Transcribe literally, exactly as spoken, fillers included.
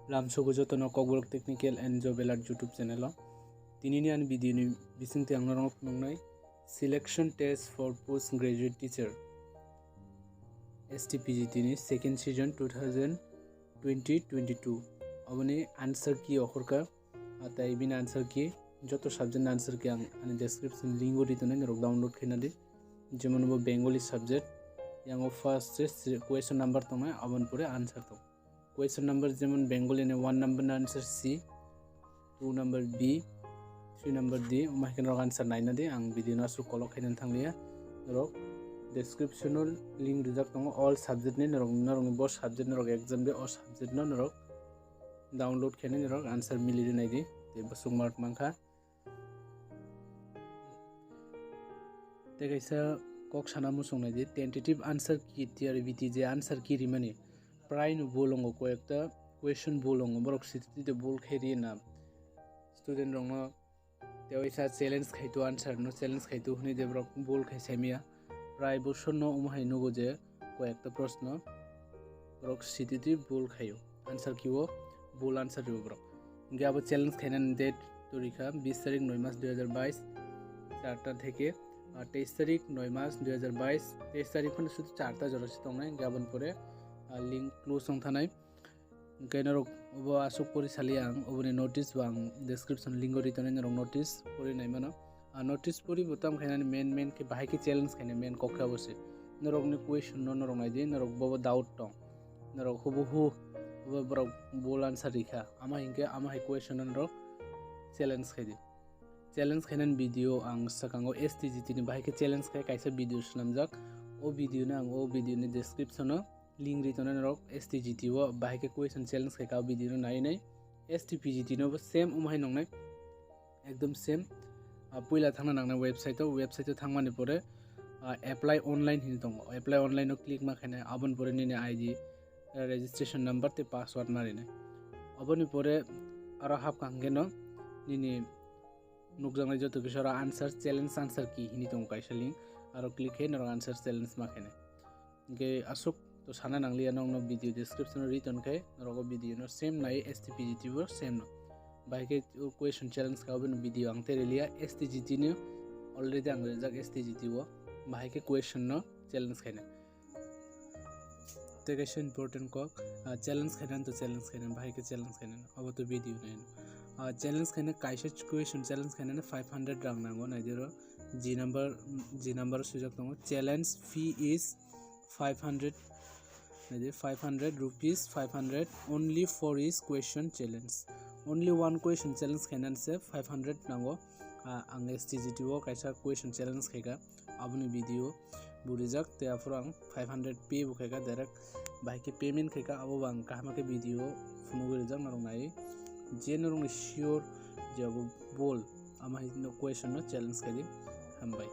Lamsogo jotono Kokborok Technical and Job Alert YouTube channel o. Tinini ani video ni bisingtwi ang norok nungnai selection test for postgraduate teacher, S T P G T ni second season two thousand twenty twenty-two. Aboni answer key okhorkha, ah, tai bini answer key, joto subject ni answer key ang ani description link o ri tonwi norok download khaina di. Jemon bo Bengali subject, yango first se question number tongnai, aboni pore answer tong. Question number jemon Bengali ni one number ni answer C, two number B, three number D, omo hai khe norok answer naina di, ang video no aswk kolok khaina thanglia. Norok description o link rijak tongo all subject ni, norok, norok ni bo subject norok exam de, o subject no norok download khaina norok answer mili ri nai di, tei bwswk mark mankha. Tei kaisa kok sana muchung nai di, tentative answer key tiyari biti, je answer key rimani prai no bol wngo, koyekta question bol wngo, borok sititwi de bol khai ri na student rok no, tei waisa challenge khai to, answer no challenge khai to hwnwi de borok bol khai sai maya. Prai boso no omo hai nugo je koyekta proshno borok sititwi bol khaio, answer key o bol answer rio borok. Hingke abo challenge khainani date torikha bis tarik noi mas dui hajar bais, charta theke, ah, teis tarik noi mas dui hajar bais, teis tarik phano sudu charta jora se tongnai, hingke aboni pore, ah, link close wng thanai. Hingke norok obo aswk pori sali ang, oboni notice bo ang description link o ri tonwi norok notice pori nai mano. Ah, notice pori bo tam khainani main, main khe bahai khe challenge khainai main kok khe abo se. Norokni question no norok nai di, norok bobo doubt tong. Norok hubuhu obo borok bol answer rikha. Ama hinkhe ama hai question no norok challenge khai di. Challenge khainani video ang swkango S T G T ni bahai khe challenge khai kaisa video swnamjak. O video no ang o video ni description o link ri tonwi norok S T G T o bahai khe question challenge khai ka o video no nai nai. S T P G T no bo same omo hai nongnai, ekdom same. Ah, puila thangna nangnai website o, website o thangmani pore, ah, apply online hinwi tongo, apply online o click ma khainai, aboni pore nini I D, eh, registration number tei password ma rinai. Aboni pore aro hapkha hwnkhe no nini nukjaknai joto kisa oro answer, challenge answer key hinwi tongo kaisa link, aro click khe norok answer challenge ma khainai. Hingke aswk to sana nangliya, nokno video description o ri tonkhe norok o video no same nai S T P G T bo same no. Bahai khe o question challenge ka, oboni video ang tei riliya, S T G T ni already ang rijak S T G T o, bahai khe question no challenge khaina. Tei kaisa important kok, ah, challenge khaina to challenge khaina, bahai khe challenge khaina, obo to video nai. Ah, challenge khaina kaisa question challenge khaina five hundred rang nango, nai di oro. G number, G number swijak tongo, challenge fee is five hundred, nai di, five hundred rupees, five hundred only for is question challenge. Only one question challenge khainani se five hundred nango. Ah, ang S T G T o kaisa question challenge khaika, aboni video bo rijak, tei aphuru ang five hundred pay bo khaika direct, bahai khe payment khaika, abo bo ang kaham khe video phunugwi rijak norok nai, je norokni sure je abo bol, ama hai no question no challenge khai di. Hambai.